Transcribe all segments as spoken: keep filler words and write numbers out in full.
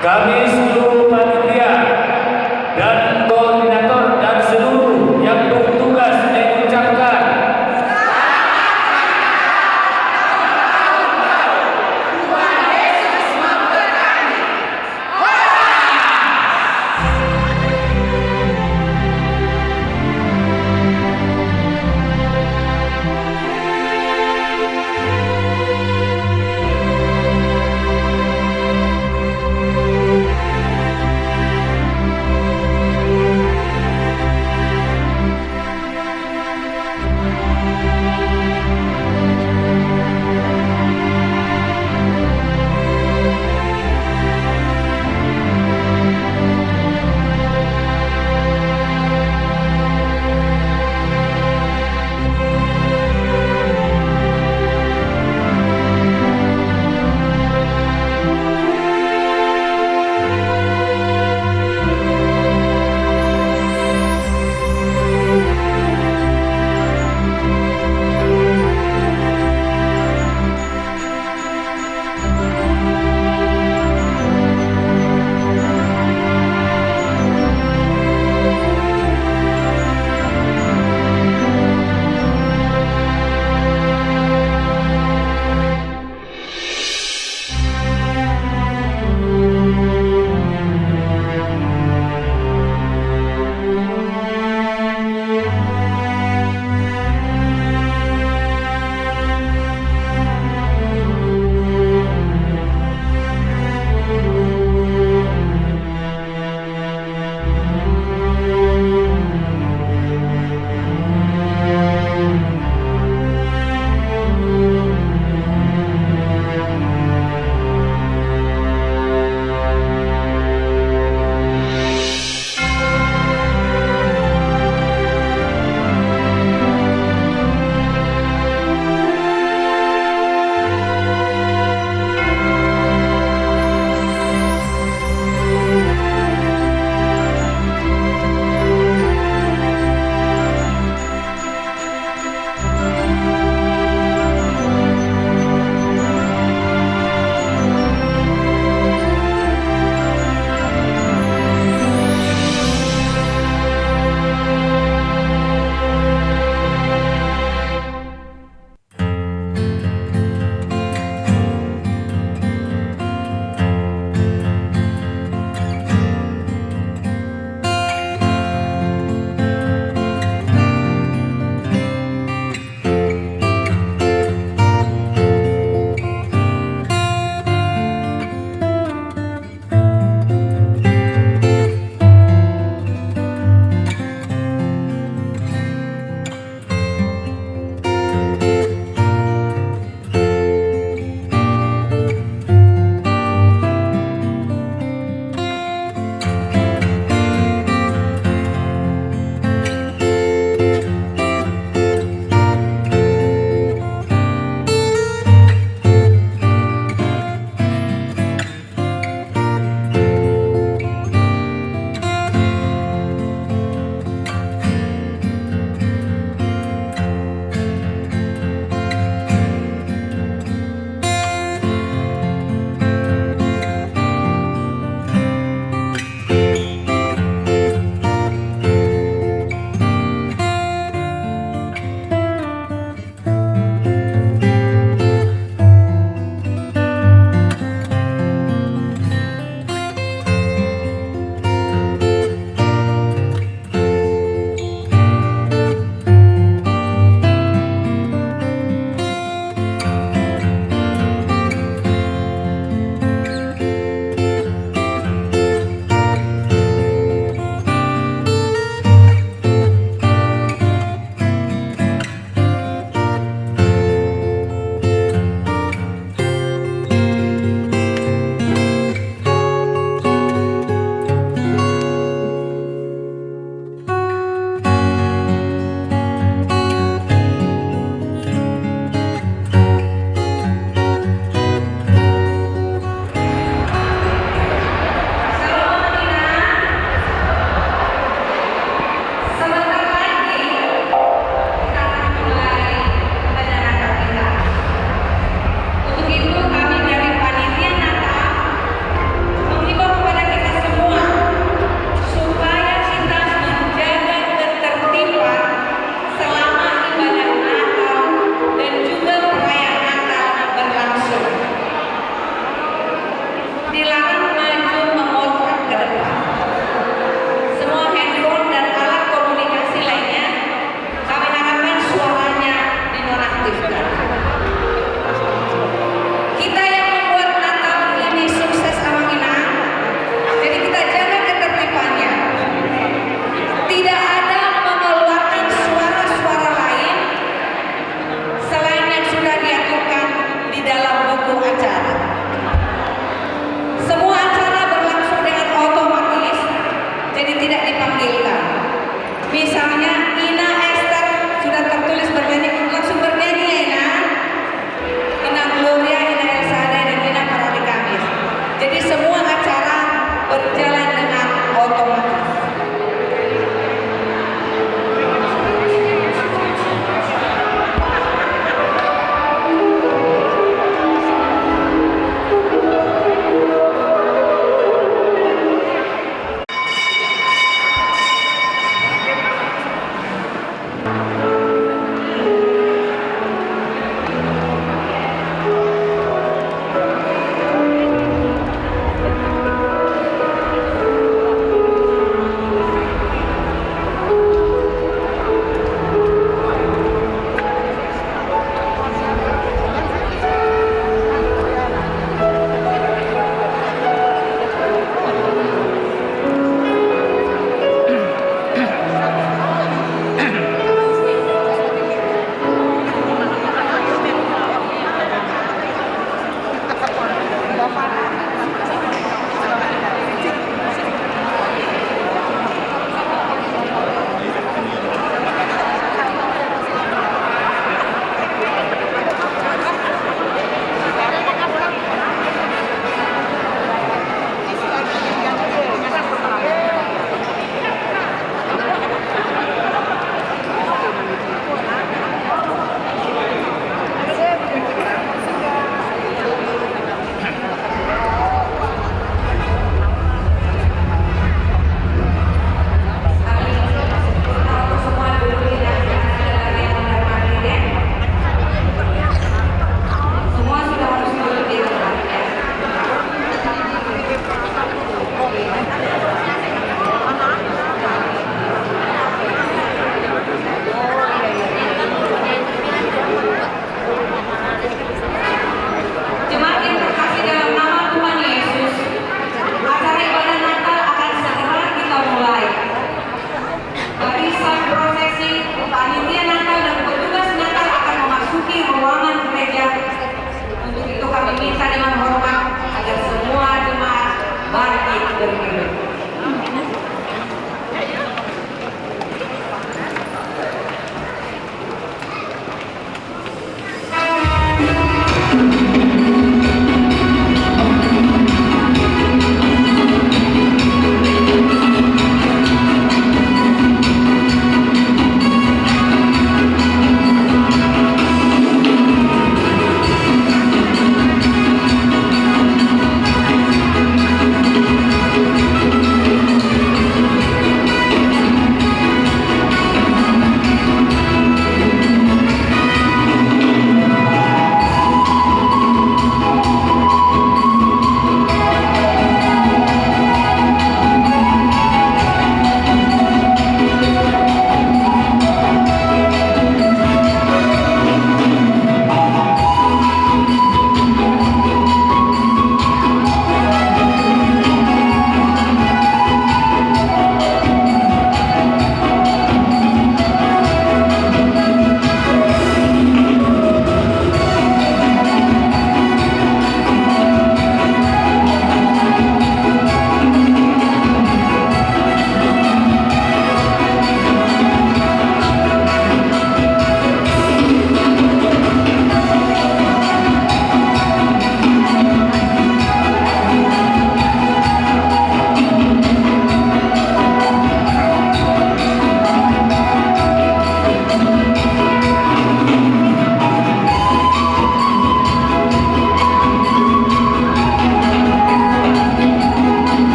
Kami seluruh panitia dan koordinator dan seluruh yang bertugas mengucapkan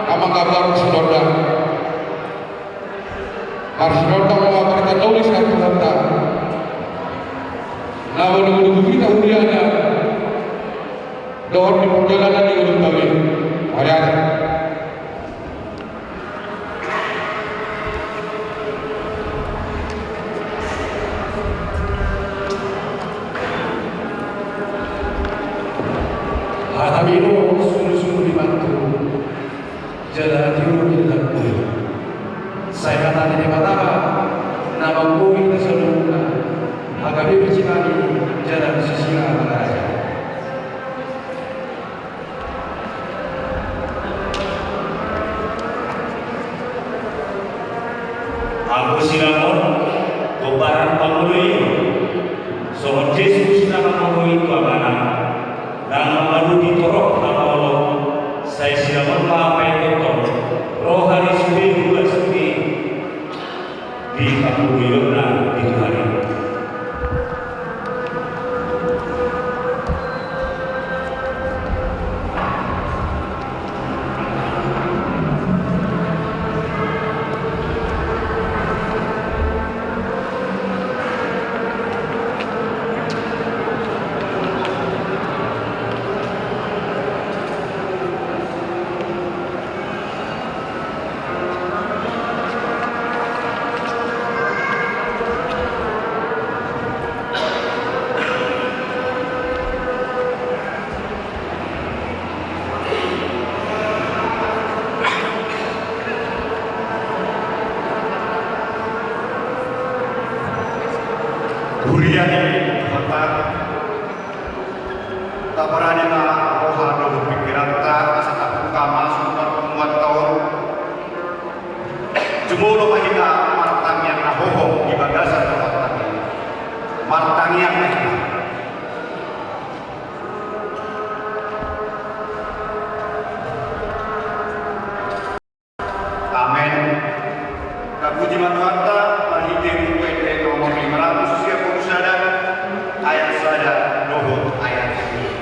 Amang Gabar Sitorda. Marsinondang ma barita na uli sian Tuhanta. Na manunggu-nunggu hita huriana dohot di pardalanan ni ngolunta i. Mauliate. Hata bino sunu-sunu di bantu. Jala tiur di dalam kulit. Sai hata ni Debata ma na manggohi na saluhutna. Hagabe pecimani jala sisina maraja. Anggo sinamot, gombaran pangoloion. Songon Jesus na mangoloi tu Amana. Nang mangalului torop na maolo, sai sinamot ma paingothon, roha ni sude hula sude, di pangoloionna di Tuhan i. Huria ni Tuhanta, taparade ma roha dohot pingkiranta asa tabuka masuk tu parpunguanta on. Jumolo ma hita martangiang na hohom di bagasan rohanta. Martangiang ma hita. Amen. Tapuji ma Tuhanta, marhite Buku Ende nomor lima ratus sia puluh sada, ayat sada dohot ayat dua.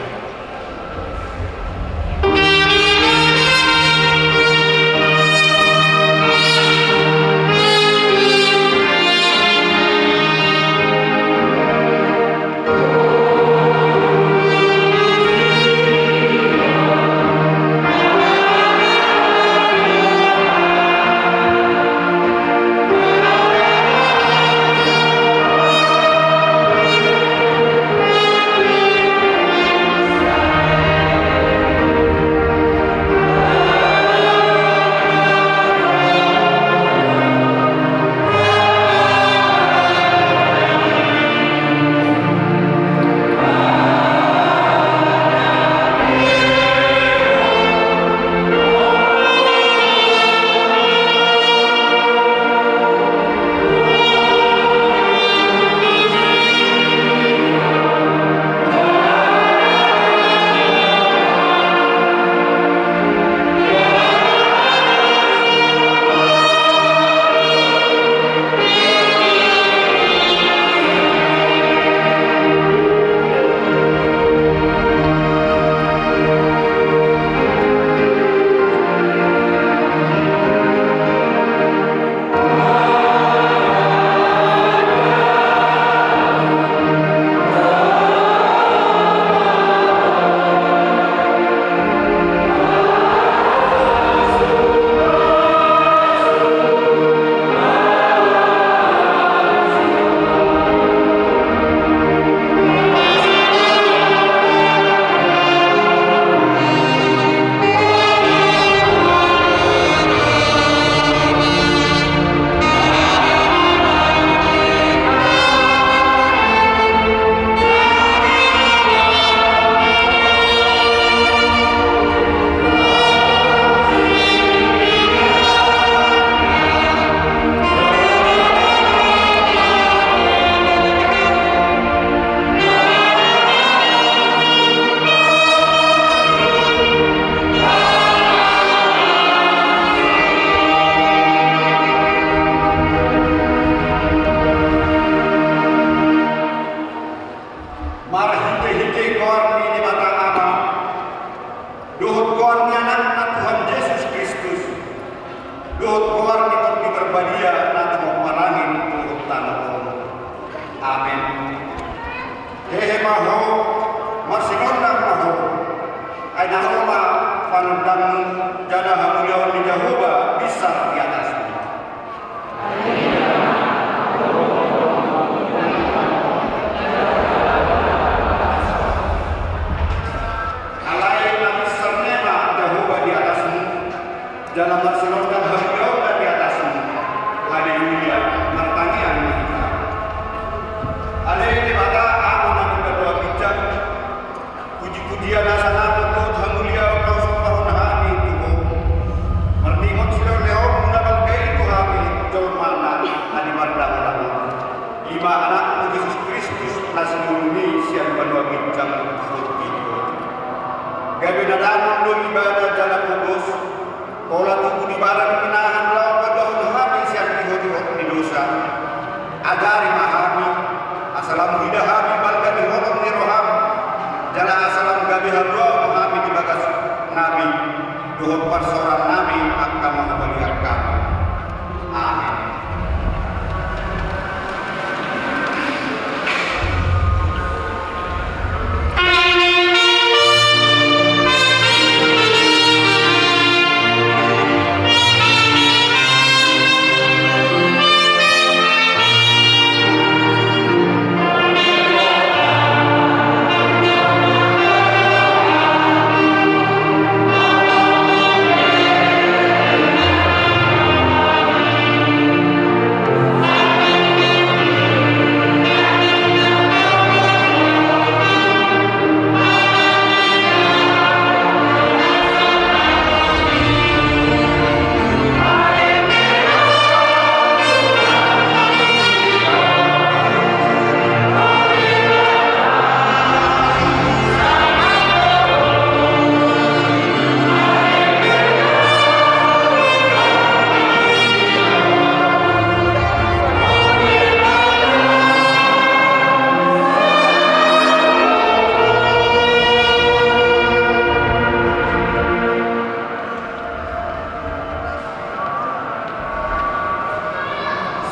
di atasmu. Alai na binsar ma Jahowa di atasmu, jala marsinondang hamuliaonna di atasmu. Haleluya. Martangiang ma hita. Ale Debata, Ama na di banua ginjang, puji-pujian, hasangapon dohot hamuliaon na husombahon hami tu Ho. Marningot silehon-lehonmu na balga i tu hami jolma na di mardalan on, i ma Anakmu Jesus Kristus na sinurun i sian banua ginjang tu portibi on. Gabe na danon do Ibana jala pogos, pola tubu di badan pinahan laho paluahon hami sian ihot-ihot ni dosa. Ajari ma hami, asa lam huida hami balga ni holong ni roham, jala asa lam gabe haluaon hami di bagas nami dohot parsaoran nami angka na hubalian hami. Amin.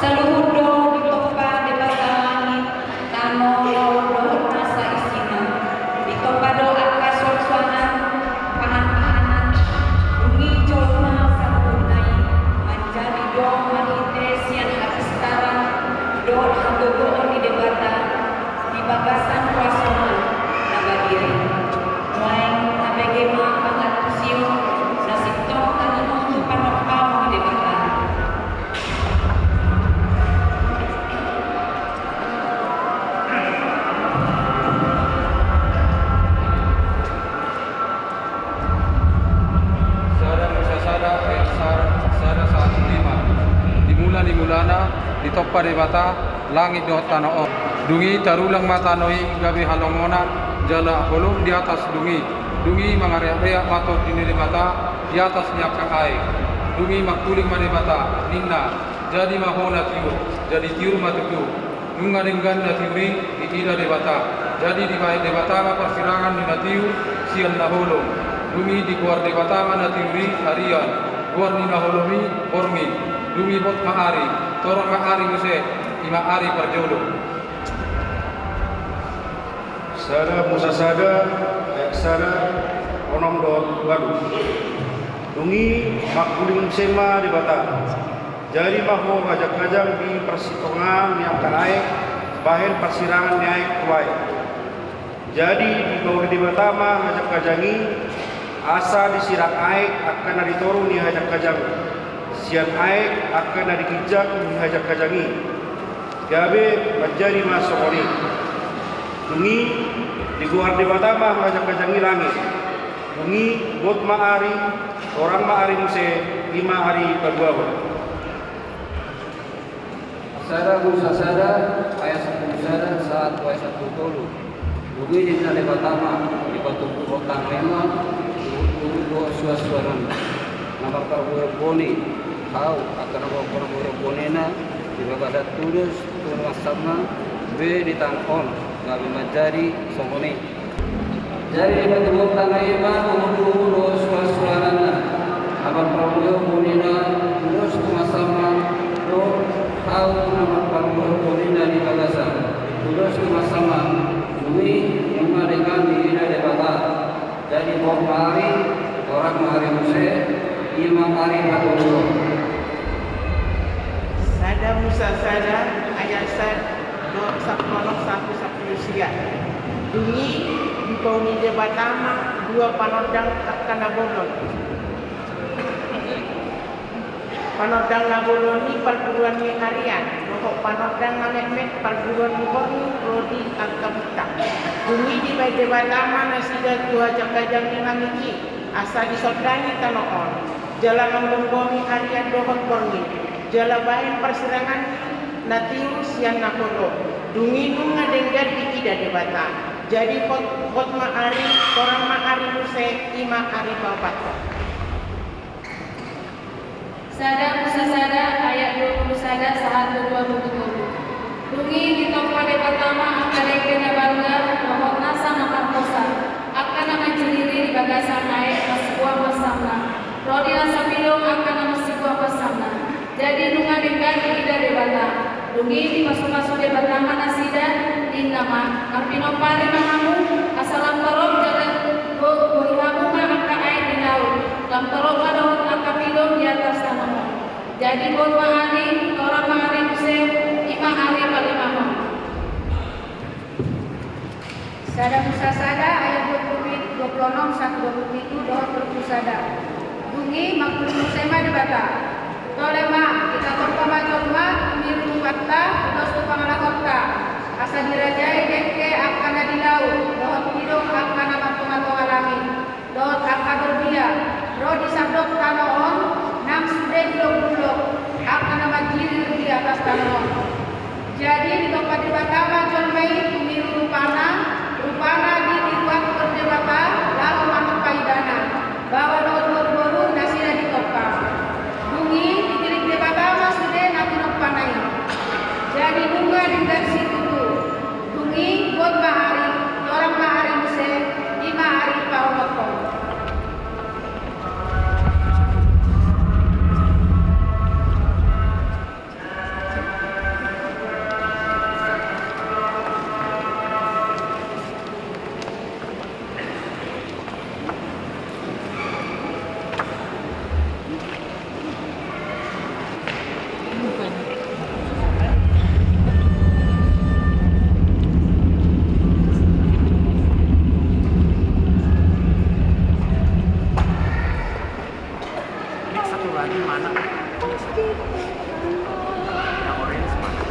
Saluhut do ditompa Debata langit, tano, laut dohot nasa isina. Ditompa do angka suansuanan, pahanpahanan. Dung i jolma saluhutna i manjadi do marhite sian hapistaran dohot hagogoon ni Debata di bagasan kuasona na badia i. Nuaeng tabege ma pangantusion na sintong taringot tu panompaon ni Debata. Sada Musa sada ayat sada, sada sahat lima. Di mula ni mulana ditompa Debata langit dohot tano on. Dung i tarulang ma tano i gabe halongonan jala holom di atas dung i. Dung i mangareakreak ma Tondi ni Debata di atas ni angka aek. Dung i mangkuling ma Debata, ninna: Jadi ma ho na tiur. Jadi tiur ma tutu. Nunga denggan na tiur i diida Debata. Jadi dibahen Debata ma parsirangan ni na tiur sian na holom. Dung i digoar Debata ma na tiur i Arian, goar ni na holom i Hormin. Dung i bot ma ari, torang ma ari muse, i ma ari parjolo. Sada Musa sada ayat sada, onom dohot ualu. Dung i mangkuling muse ma Debata. Jadi ma ho hajangkajang di parsitongaan ni angka aek, bahen parsirangan ni aek tu aek. Jadi digoar Debata ma hajangkajang i, asa disirang aek angka na di toru ni hajangkajang, sian aek angka na di ginjang ni hajangkajang i. Gabe manjadi ma songon i. Dung i digoar Debata ma hajangkajang i langit. Dung i bot ma ari, torang ma ari muse, i ma ari paduahon. Sada Musa sada ayat sampulu sada sahat tu ayat sampulu tolu. Dung i ninna Debata ma: Dipatumpuhon tano i ma uhur-uhur dohot suansuanan na marparboruon boni, hau angka na marparboruon bonina di bagasan tudos tu na marsamma be di tano on, gabe manjadi songon i. Jadi dipatumpuhon tano i ma uhur-uhur dohot suansuananna na marparboruon bonina, tudos tu na marsamma, dohot hau na marparboruon bonina di bagasan tudos tu na marsamma. Dung i nunga denggan diida Debata. Jadi bot ma ari, torang ma ari muse, i ma ari patoluhon. Sasada ayat sada dohot sampulu onom sahat tu sampulu sia. Dung i dipauli Debata ma dua panondang angka na bolon. Panondang na bolon i parguruan ni arian, dohot panondang na metmet parguruan ni borngin ro di angka bintang. Dung i dibahen Debata ma nasida tu hajanghajang ni langit i, asa disondangi tano on, jala manggomgomi arian dohot borngin, jala bahen parsirangan ni na tiur sian na holom. Dung i nunga denggan diida Debata. Jadi hot, hot ma ari, torang ma ari muse, i ma ari paopathon. Sada Musa sada ayat dua pulu sada sahat tu dua pulu tolu. Dung i ditompa Debata ma angka dengke na balga dohot nasa na marhosa, angka na manjiriri di bagasan aek marsibuah mansamna, ro di nasa pilong angka na marsibuah mansamna. Jadi nunga denggan diida Debata. Dung i dipasupasu Debata ma nasida, ninna ma, marpinompari ma hamu, asa lam torop jala go-, goi hamu ma angka aek di laut, lam torop ma dohot angka pilong di atas tano on. Jadi hot ma ari, torang ma ari muse, i ma ari palimahon. Sada Musa sada ayat dua pulu pit-, dua pulu onom sahat dua pulu pitu dohot dua pulu sada. Dung i mangkuling muse ma Debata. Tole ma, hita tompa ma jolma, tumiru rupanta, tudos tu pangalahonta. Asa dirajai dengke angka na di laut, dohot pilong angka na martongatonga langit. Dohot angka dorbia, ro di sandok tano on, nang sude di lobulok, angka na manjirir di atas tano on. Jadi ditompa Debata ma jolma i tumiru rupana, rupana di diruathon Debata, laho manompa ibana, baoa dohot boruboru nasida ditompa. Dung i ditilik Debata ma sude na tinompana i. Jadi nunga denggan situtu. Dung i hot ma ari, torang ma ari muse, i ma ari paopathon. Yang satu lagi mana? Yang orange mana?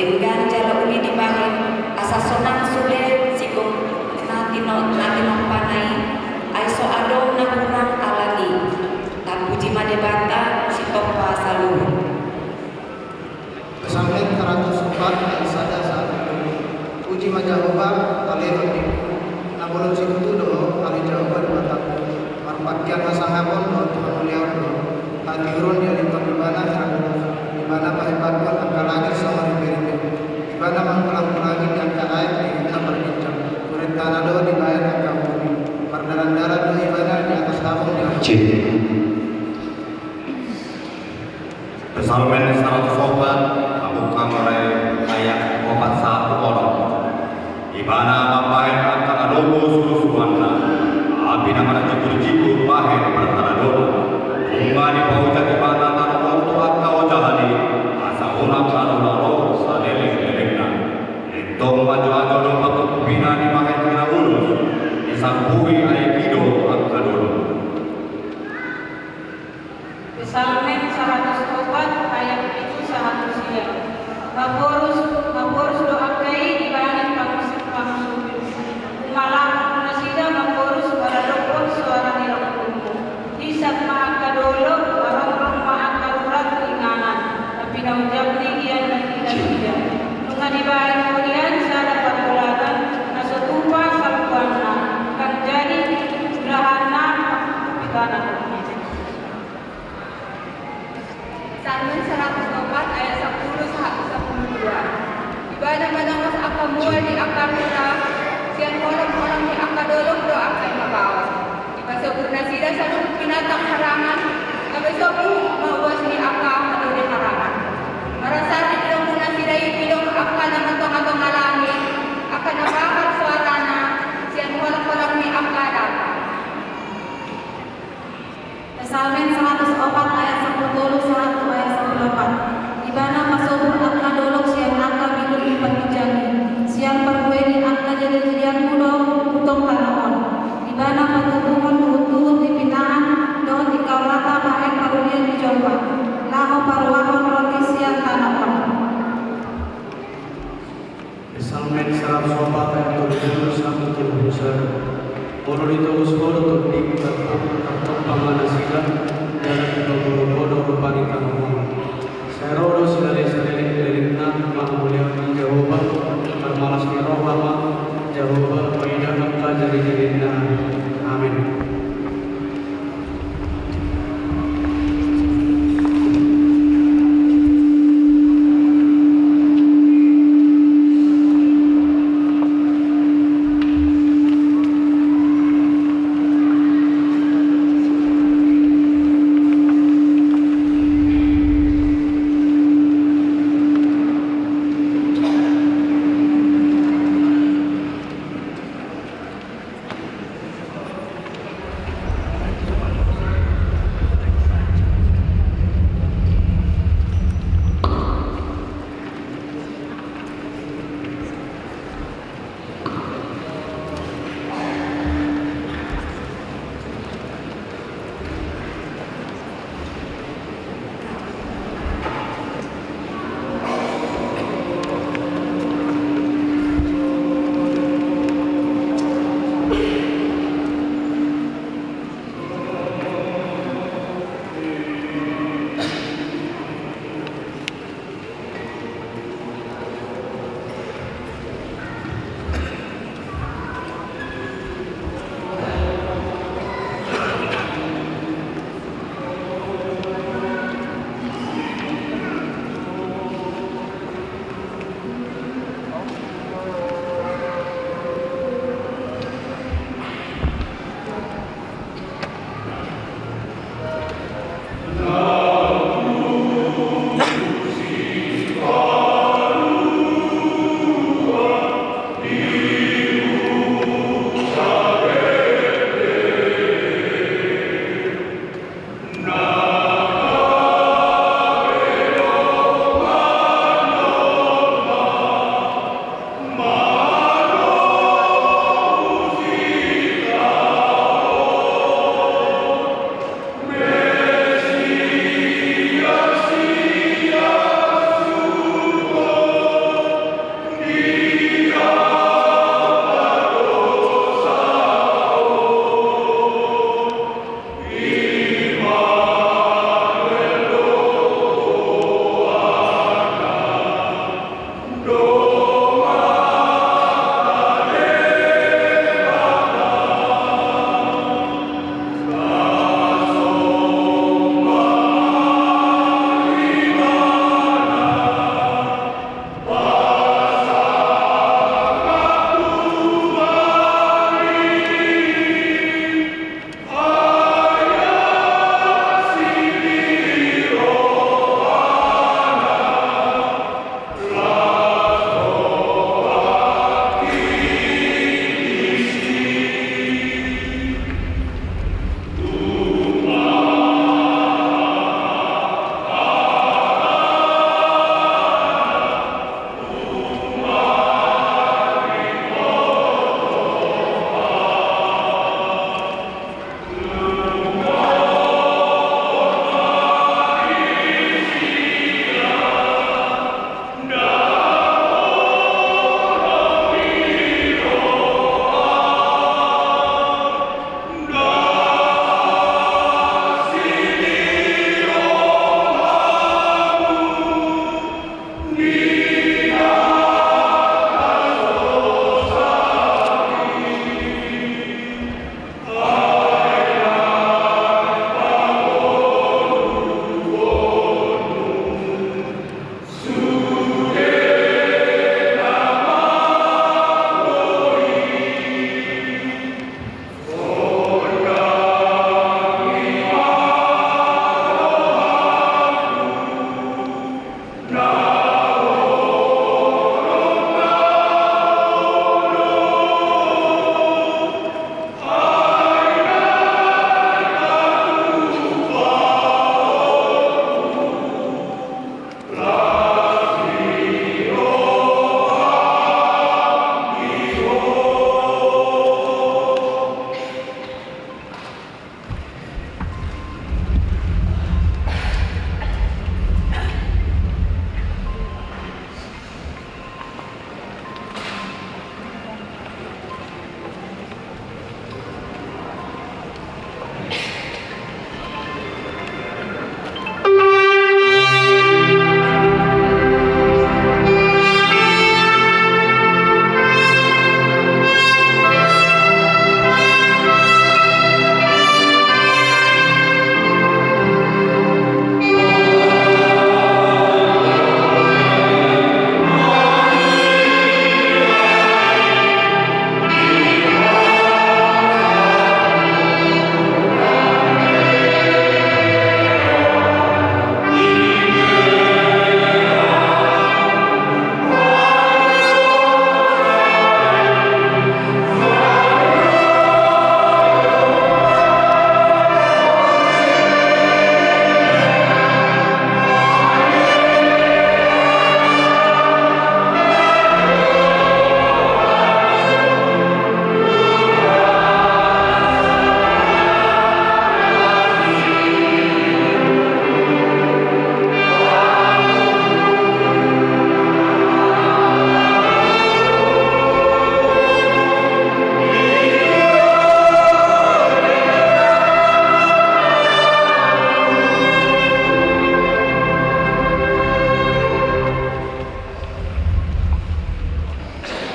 Denggan jala uli dibahen, asa sonang sude sigomgom na tino-, na tinompana i, ai so adong na hurang alani. Tapuji ma Debata, sitompa saluhut. Psalmen saratus opat, ayat sada sahat tu tolu. Puji ma Jahowa, ale tondingku, na bolon sikutu do Ho, ale Jahowa Debatangku. Marpahean hasangapon dohot hamuliaon do Ho, hatiuron dialithon Ibana hira ulos. Ibana pahepathon angka langit songon riperipe. Ibana mangkulang-kulangi di angka aek di hita parginjang. Turentana do dibahen angka uhum i. Mardalan-dalan do Ibana di atas tabung ni aek. Cik. Psalmen saratus opat, pambukaan mulai ayat opat sahat tu onom. Ibana mambahen angka na lomo surusuruanna, api na marjinggur-jinggur bahen partaradonan. Nunga dipaojak Ibana tano on tu angka ojahan i, asa unang adong na ro saleleng-lelengna. Antong ajo-ajo do patutupi na dibahen hira ulos, disampui aek i do angka dolok. Psalmen saratus opat ayat pitu sahat tu sia. Mamborus, mamborus do angka i dibahen pangusup-, pangusupi. Humalaput nasida mamborus maradophon soara ni rongkungku. Hisap ma angka dolok, marongrong ma angka rura tu inganan, na pinaojak ni gian ni nasida. Nunga dibahen Ho hian sada parholatan, na so tupa salpuanna, ndang jadi ulahanna manghupi tano on. Psalmen saratus opat ayat sampulu sahat tu sampulu dua. Ibana manongos angka mual di angka rura, sian holong-holong di angka dolok do angka i mabaos. Dipasombur nasida saluhut binatang harangan, gabe sobu ma uas ni angka halode harangan. Marasar di lombu nasida i didok angka na matonga-tonga langit, angka na mahal soarana, sian holong-holong ni angka data. Psalmen saratus opat ayat sampulu tolu sahat tu ayat sampulu opat. Ibana pasombur angka dolok sian angka bilur ni parginjang i, sian parbue ni angka jadejadianmu do hutong tano on. Ibana patubuhon duhut-duhut ni pinahan dohot ingkau rata bahen parulian ni jolma, laho paruahon roti sian tano on. Psalmen saratus opat ayat tolu pulu sahat tu tolu pulu sada. Molo ditogos Ho do tondingku, tartompa ma nasida, jala dipaboa Ho do rupa ni tano on. Sai ro do silehon-lehonna, marmulia ma Jahowa, marmalas ni roha ma Jahowa, paida angka jadejadena. Amen.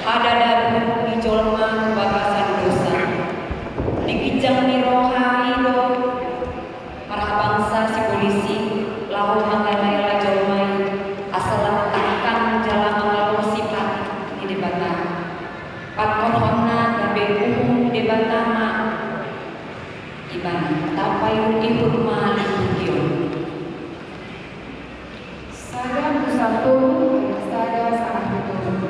Ada dabu ni jolma tu bagasan dosa. Di ginjang ni roha i do marhabangsa sibolis i laho mangalaela jolma i asa lam tangkang jala mangalosi patik ni Debata. Pangkorhonna gabe uhum ni Debata ma ibana. Tapaihutihut ma liturgi on. Sada Musa tolu ayat sada sahat tu tolu.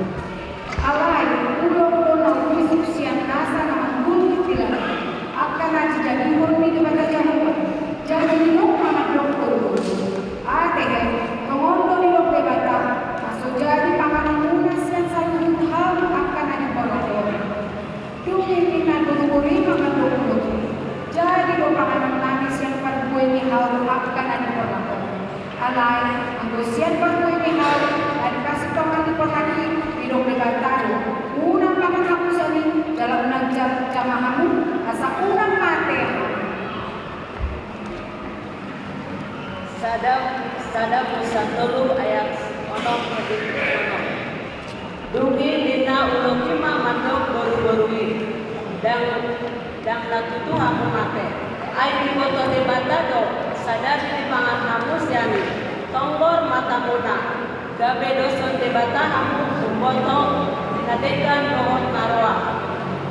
Alai, unang do na uisuk sian nasa na mangkutuk di langit, angka na dijadihon ni Debata Jahowa. Jadi didok ma mandok boruboru: Ate he, tongon do didok Debata, na so jadi panganonmuna sian saluhut hau angka na diporlak on. Dung i ninna boruboru i ma mandok boruboru i: Jadi do panganon nami sian parbue ni hau angka na diporlak on. Alai, anggo sian parbue ni hau na dipasintongkan di porlak i, didok Debata do: Unang mangan hamu sian i, jala unang jam-, jamah hamu, asa unang mate hamu. Sada, Sada Musa tolu ayat onom hodi onom. Dung i ninna ulok i ma mandok boruboru i: Ndang, ndang na tutu hamu mate. Ai diboto Debata do, sadari dipangan hamu sian i, tonggor matamuna. Gabe doshon Debata hamu, humbotong na denggan dohot na roa.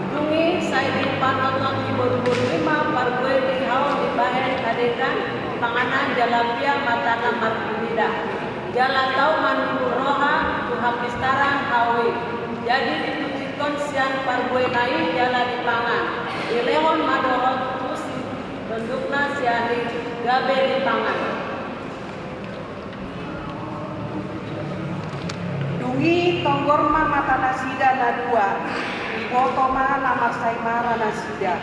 Dung i sai dipanotnot ni boruboru i ma parbue ni hau dibahen na denggan di panganan jala pia matana marpinida. Jala tau ma nimbur roha tu hapistaran hau i. Jadi diputikkon sian parbuena i jala dipangan. Dilehon ma dohot tu sitondukna sian i, gabe dipangan. Dung i tonggor ma matanasida na dua, diboto ma na marsaimara nasida.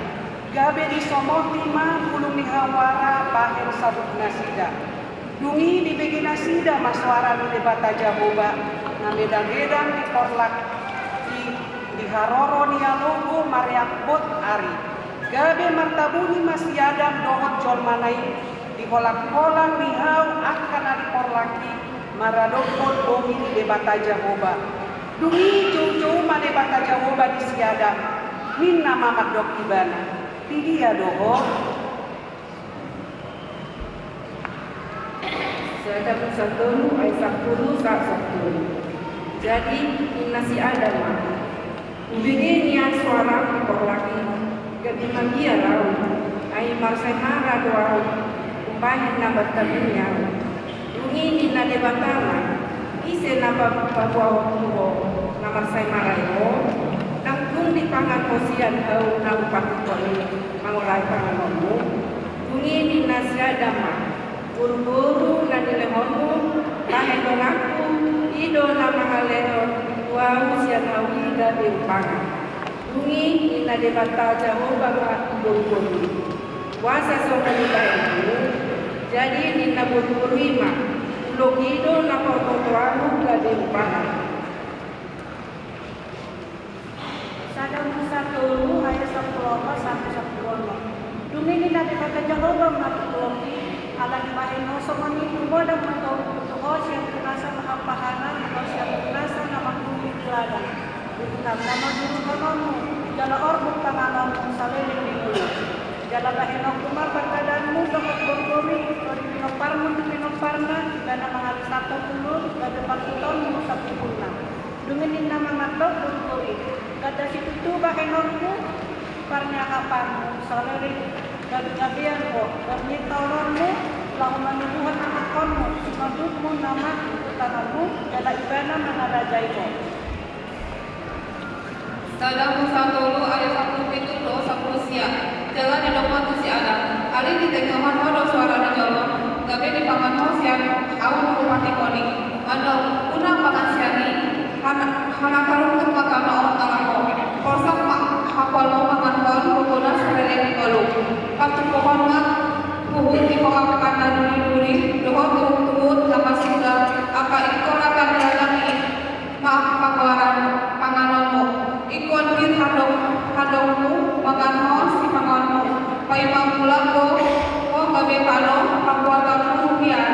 Gabe disomoti ma bulung ni hau ara bahen sabuknasida. Dung i dibege nasida ma soara ni Debata Jahowa, na medangedang di porlak i di haroro ni alogo mareak bot ari. Gabe martabuni ma si Adam dohot jolmana i di holangholang ni hau angka na di porlak i maradophon bohi ni Debata Jahowa. Dung i joujou ma Debata Jahowa di si Adam, ninna ma mandok ibana: Pidia do ho? Sada Musa tolu ayat sampulu sahat sampulu. Jadi ninna si Adam ma: Hubege nian soaram di porlak i, gabe mabiar ahu, ai marsaimara do ahu, umbahen na martabuni ahu. Dung i ninna Debata ma: Ise na paboahon tu ho na mansai marae ho? Ndang tung dipangan ho sian hau na hupatuk on i mangolai panganonmu? Dung i ninna si Adam ma: Boruboru na nilehonmu bahen donganku, i do na mangalehon tu ahu sian hau i gabe hupangan. Dung i ninna Debata Jahowa ma tu boruboru i: Boasa songon i bahenmu? Jadi ninna boruboru i ma: Ulok i do na paoto tu ahu gabe hupangan. Sada Musa tolu ayat sampulu opat sampe sampulu onom. Dung i ninna Debata Jahowa ma tu ulok i: Ala dibahen ho songon i, tumodang ma toruku tu ho sian tu nasa na hampahanan dohot sian tu nasa na manghuni di ladang. Butuhon ma jurutanonmu jala orbuk tanganonmu saleleng ni ngolu. Jala bahenonku ma pargadaanmu dohot boruboru i, ro di pinomparmu tu pinomparna, ibana mangalus tanda tu ngolu gabe partuturonmu sampulna. Dung i ninna ma mandok boruboru i: Ganda situtu bahenonku parniahapanmu saleleng gabegabean ho, gabe taononmu laho manubuhon anakkonmu, sumandutmu nama tu tanganmu, jala ibana mangarajai ho. Sada Musa tolu ayat sampulu pitu dohot sampulu sia. Jala didok ma tu si Adam: Alai ditengihon ho do suara ni jolma, gabe dipangan ho sian hau na hupatik on i. Mandok: Unang mangan sian i, hana, hana tarungkut ma tano on ala ho. Porsak ma hapoanmu mangan ho gogona saleleng ni ngolu. Patupohon ma huhut di ho angka na duriduri dohot tuhutuhut na marsuda, angka ingkon rata ni ladang i ma pagoaran panganonmu. Ingkon pir handok, handokmu mangan ho sipanganonmu, paima mulak do ho gabe tano pambuatanmu hian.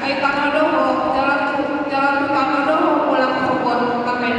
Ai tano do ho, jala tu, jala tu tano do ho mulak sogot. Amen.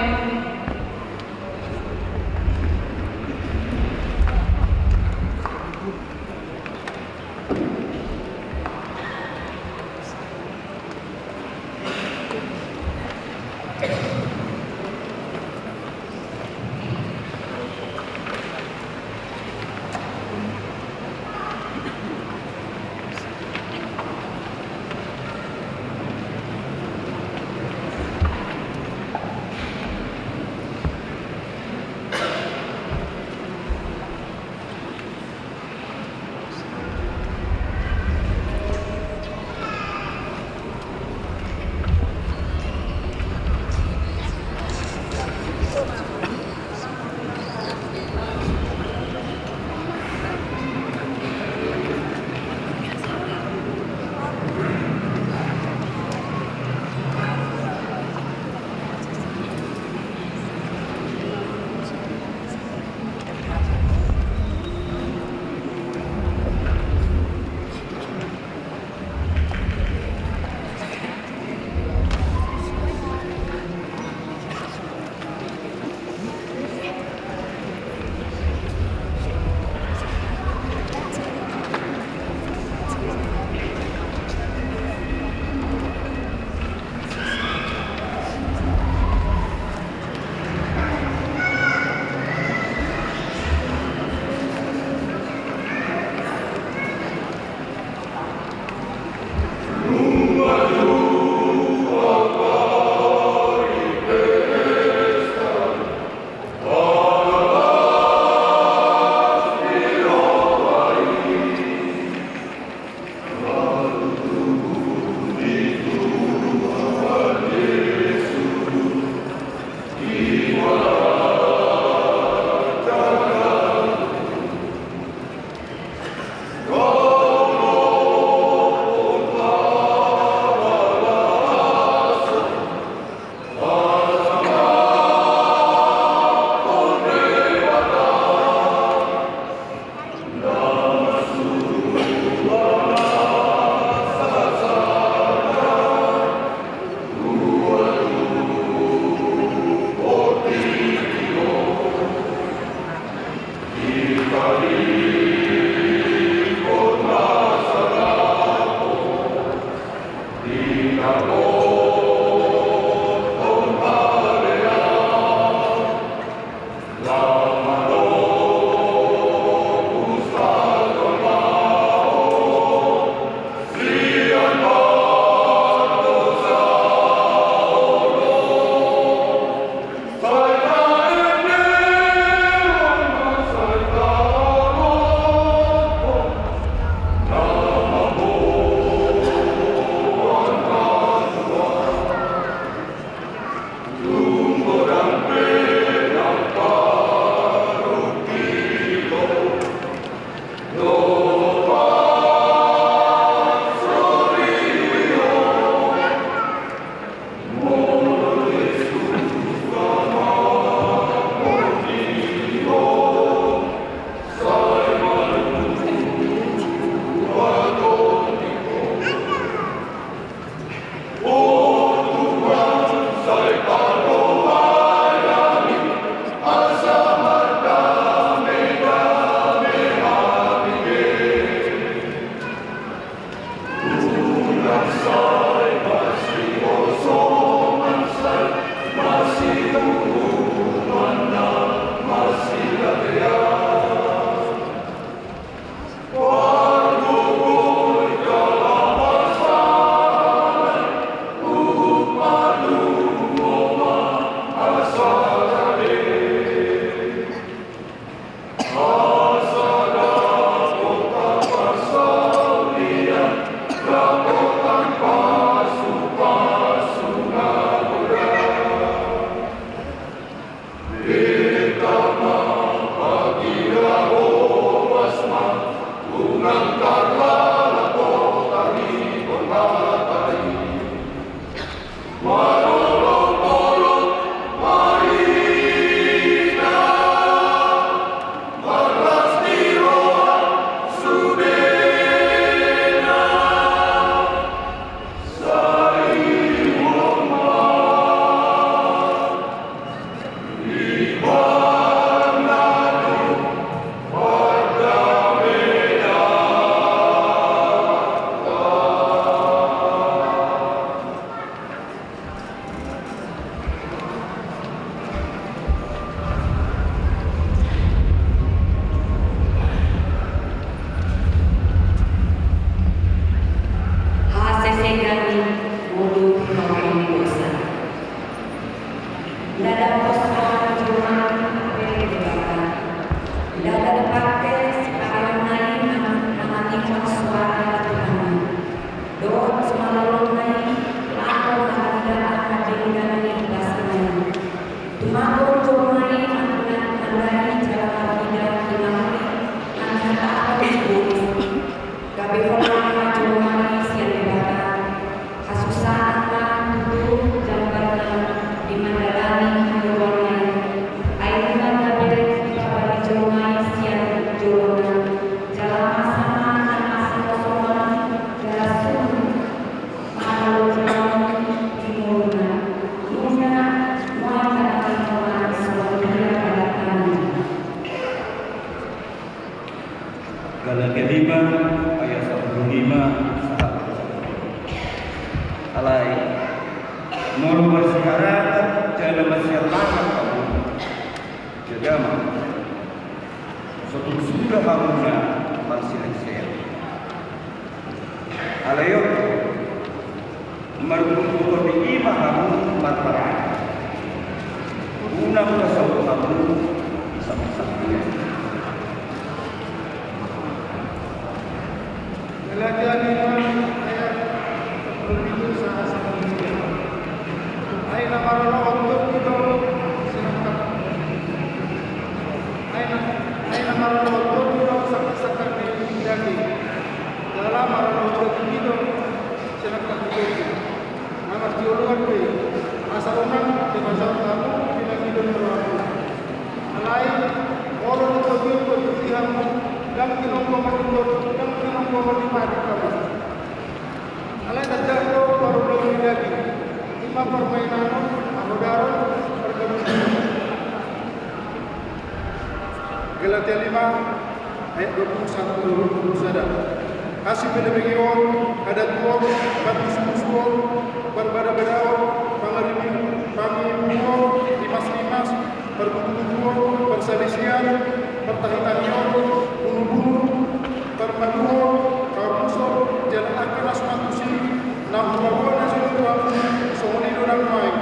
Hasesegan ni ngolu, pamuli ni dosa. Ndada pos roha ni jolma i pe Debata. Ndada dipake sipareonna i manangihon soara ni Tuhan i. Dohot simalolongna i laho marnida angka denggan ni basana i. Tumagon jolma i mangula-, mandai jala marnida hinauli manghatahon sibolis. Gabe holong ma jolma i sian Debata. Hasusaan ma tutu jambarna di mandalani hangoluanna i. Ai nunga gabe dipabali jolma i sian jolona. Jala masa ma na masihosoman jala sun ma jolma i di ngoluna. Nunga nuaeng na mangihut songon dia baritana. Galatia lima ayat sampulu lima sahat. Alai molo marsiharata jala marsiamangan hamu, jaga ma, so tung suda hamuna marsilengsel. Alai on, marungutunguton ni i ma hamu marparani. Unang pasaut hamu i sangkap-sangkap. Galatia lima ayat sampulu pitu sahat sampulu lima. Ai na maralohon Tondi do sinangkap. Ai na, ai na maralohon Tondi do sangkap-sangkap ni daging. Jala maralohon daging i do sinangkap ni Tondi. Na marjolo ate, asa unang dipasaut hamu pinangido ni rohamu. Alai molo ditogihon do tusi hamu, ndang tinonggongan ni Tondi, ndang tinonggongan ni patik hamu. Alai tanda do parulaon ni daging, i ma parmainanon, hahodaron, pargabuton. Galatia lima ayat dua pulu satu, dua pulu sada. Hasipelebegeon, hadatuon, parmusuhmusuhon, parbadabadaon, pangaribu-, pangibuon, rimasrimas, parbutubutuon, parsalisian, partahitahion, bunubunuon, parmaluhon, parmuson, jala angka na suman tusi, na hupaboa na jolo tu hamu, songon i do nang nuaeng.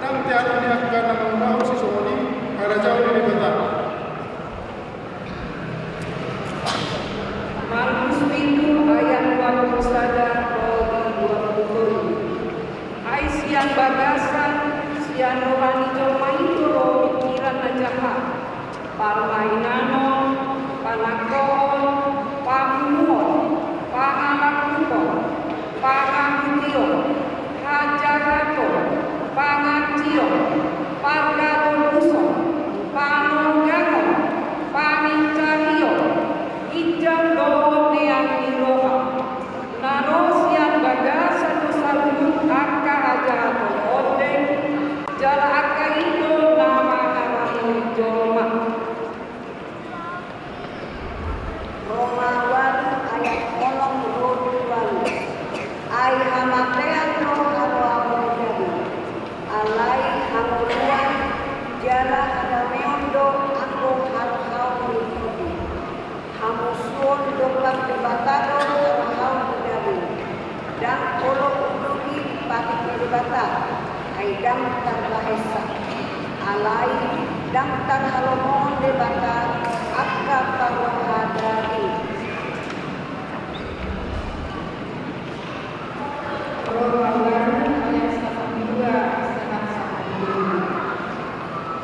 Ndang teanon ni angka na mangulahon sisongon i harajaon ni Debata. Markus pitu ayat dua pulu sada ro di dua pulu tolu. Ai sian bagasan, sian roha ni jolma i do ro pingkiran na jahat, parmainanon, panangkohon, pabunuhon, pangalangkupon, pangahution, hajahaton, pangantion, pargadomuson, panonggangon, pangincarion, ginjang dohot lean ni roha. Na ro sian bagasan do saluhut angka hajahaton on do, jala angka i do na mangaramoti jolma. Roma ualu ayat onom ro di ualu. Ai hamatean do haroaon ni daging, alai hangoluan jala hadameon do anggo harohaon ni Tondi. Hamusuon dompak Debata do harohaon ni daging. Ndang olo uduti patik ni Debata, ai ndang tarbahensa. Alai ndang tarhalomohon Debata angka parroha daging. Roma ualu ayat sampulu dua sahat sampulu lima.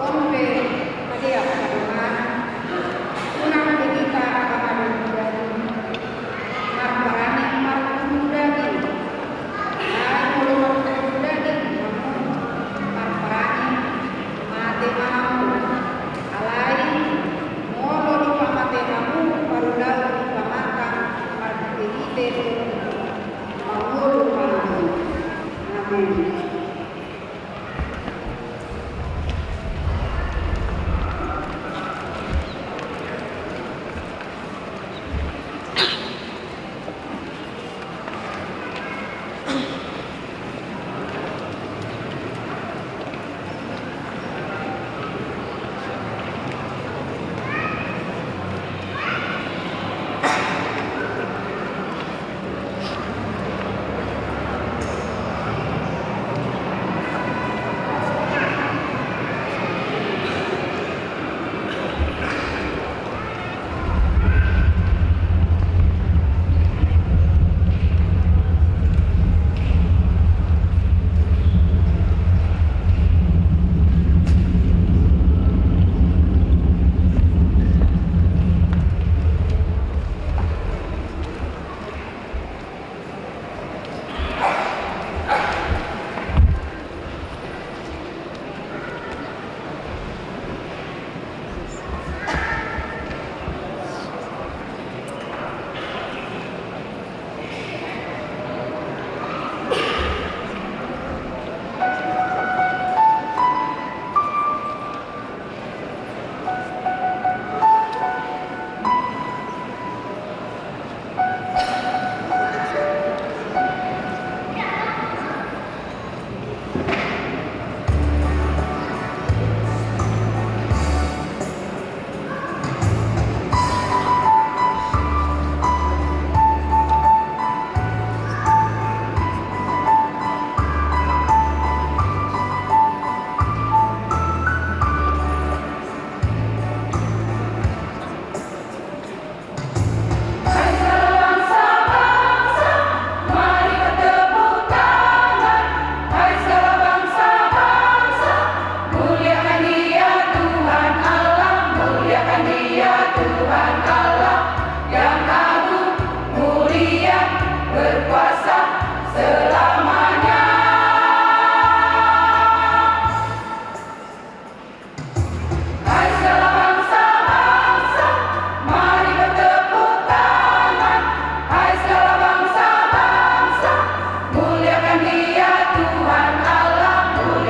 On pe hadiak hamu, unang be hita mangadopi daging, marbarani marhundul daging. Ai molo marhundul daging,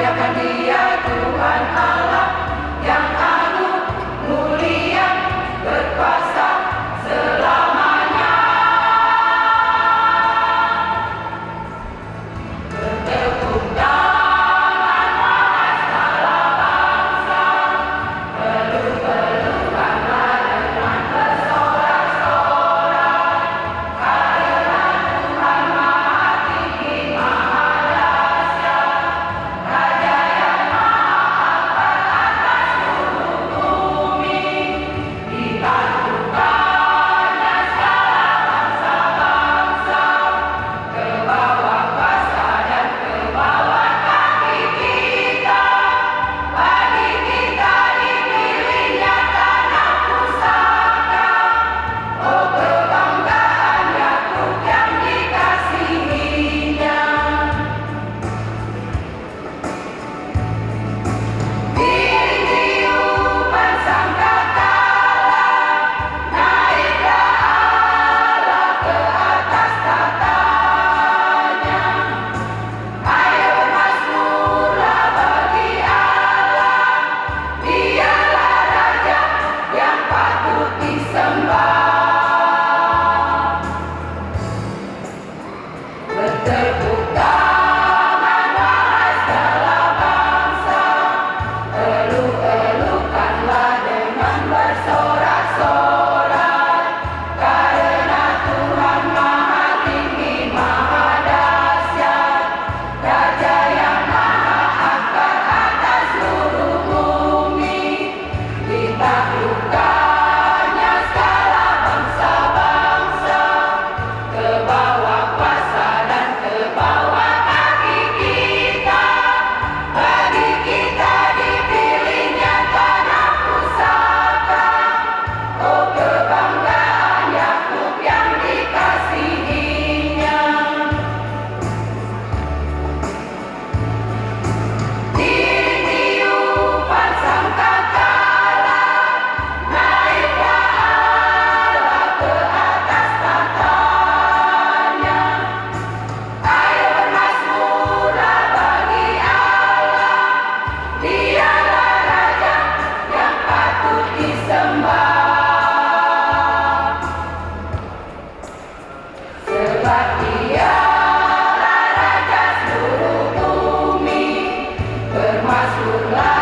Dia Tuhan Allah yang agung, mulia, berkuasa selamanya. Bertepuk tangan, wahai segala bangsa, peluk-pelukanlah dengan bersorak-sorak, karena Tuhan Maha Tinggi, Maha Dahsyat, Raja yang Maha Agung atas seluruh bumi. Ditaklukkannya segala bangsa-bangsa, ke bawah kuasa dan ke bawah kaki kita. Bagi kita dipilihnya tanah pusaka, oh, kebanggaan Yakub yang dikasihinya. Ditiupkan sangkakala, naiklah Allah ke atas tahtanya. Ayo, bermazmurlah bagi Allah, Dialah Raja yang patut disembah. Bertepuk tangan, wahai segala bangsa, peluk-pelukanlah dengan bersorak-sorak, karena Tuhan Maha Tinggi, Maha Dahsyat, Raja yang Maha Agung atas seluruh bumi. Ditaklukkannya segala bangsa-bangsa, ke bawah kuasa dan ke bawah kaki kita. Bagi kita dipilihnya tanah pusaka, oh, kebanggaan Yakub yang dikasihinya. Ditiupkan sangkakala, naiklah Allah ke atas tahtanya. Ayo, bermazmurlah bagi Allah, Dialah Raja yang patut disembah. Sebab Dialah Raja seluruh bumi, bermazmurlah